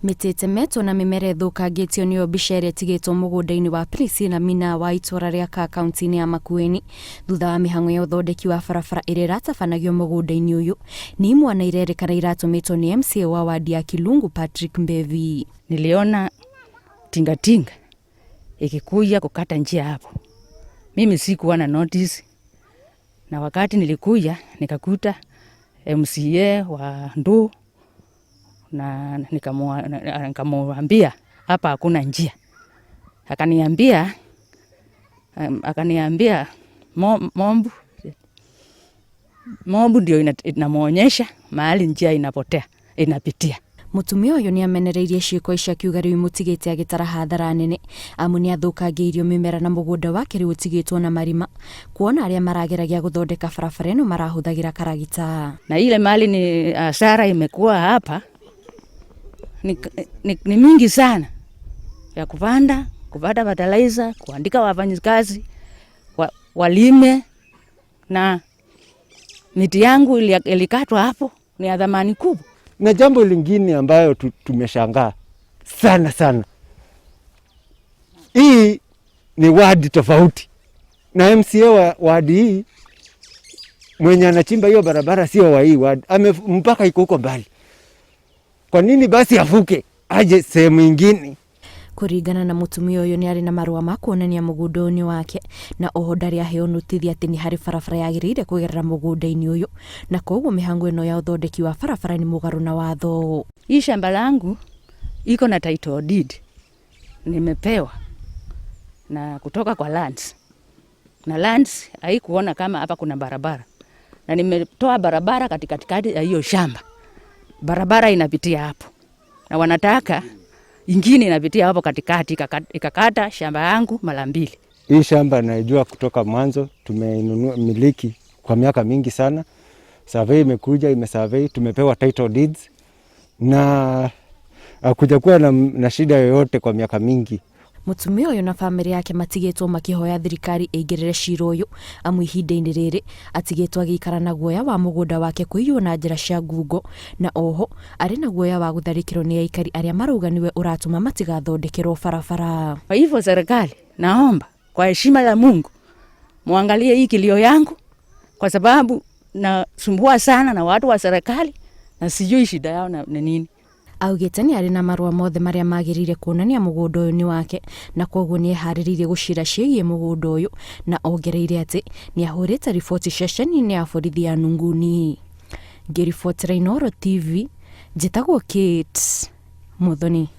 Mĩtĩ ĩtemetwo na mĩmera ĩthũkangĩtio nĩyo mbica ĩrĩa ĩtigĩtwo mũgũnda-inĩ wa Priscilla Mina wa itũra rĩa Kaa kaunti-inĩ ya Makueni thutha wa mĩhang'o ya ũthondeki wa barabara ĩrĩa ĩratabanagio mũgũnda-inĩ ũyũ nĩ imwana irerĩkana iratũmĩtwo nĩ MCA wa wadi ya Kilungu Patrick Mbevi. Niliona tingatinga ikikuja kukata njia hapo. Mimi sikuwa na notice, na wakati nilikuja nikakuta MCA wa Nduu na nikamwambia hapa hakuna njia. Akaniambia mob ndio inamuonyesha mahali njia inapotea inapitia. Mũtumia ũyũ nĩ amenereirie ciĩko ici akiuga rĩu imũtigĩte agĩtara hathara nene amu nĩ athũkangĩirio mĩmera na mũgũnda wake rĩu ũtigĩtwo na marima kuona arĩa marageragia gũthondeka barabara ĩno marahũthagĩra karagita. Na ile mali ni hasara imekuwa hapa ni mingi sana ya kupanda, kupata fertilizer, kuandika wafanyikazi walime, na miti yangu ilikatwa hapo ni ya thamani kubwa. Na jambo lingine ambayo tumeshangaa sana sana, hii ni wadi tofauti na MCA wa wadi hii, mwenye anachimba hiyo barabara sio wa hii wadi, mpaka iko huko mbali. Kwa nini basi avuke aje sehemu ingine? Kũringana na mũtumia ũyũ nĩ arĩ na marũa ma kuonania mũgũnda ũyũ nĩ wake na oho ndarĩ aheo notithi atĩ nĩ harĩ barabara yagĩrĩire kũgerera mũgũnda-inĩ ũyũ na koguo mĩhango ĩno ya ũthondeki wa barabara nĩ mũgarũ na watho. Hii shamba langu iko na title deed nimepewa na kutoka kwa lands, na lands haikuona kama hapa kuna barabara, na nimetoa barabara katikati ya hiyo shamba, barabara inapitia hapo, na wanataka ingine inapitia hapo katikati ikakata shamba yangu mara mbili. Hii shamba naijua kutoka mwanzo, tumeinunua miliki kwa miaka mingi sana. Survey imekuja imesurvey, tumepewa title deeds na hakuja kuwa na shida yoyote kwa miaka mingi. Mũtumia ũyũ na bamĩrĩ yake matigĩtwo makĩhoya thirikari ĩingĩrĩre cira ũyũ amu ihinda-inĩ rĩrĩ atigĩtwo agĩikara na guoya wa mũgũnda wake kũiywo na njĩra cia ngungo na oho arĩ na guoya wa gũtharĩkĩrwo nĩ aikari arĩa marauga nĩwe ũratũma matigathondekerwo barabara. Kwa hivyo serikali, naomba kwa heshima ya Mungu muangalie hii kilio yangu, kwa sababu nasumbua sana na watu wa serikali na sijui shida yao na nini. Augĩte nĩ arĩ na marũa mothe marĩa magĩrĩire kuonania mũgũnda ũyũ nĩ wake na koguo nĩ eharĩrĩirie gũcira ciĩgiĩ mũgũnda ũyũ na ongereire atĩ nĩ ahũrĩte riboti ceceni-inĩ ya borithi ya Nunguni. Ngĩribotera Inooro TV, njĩtagwo Kate Muthoni.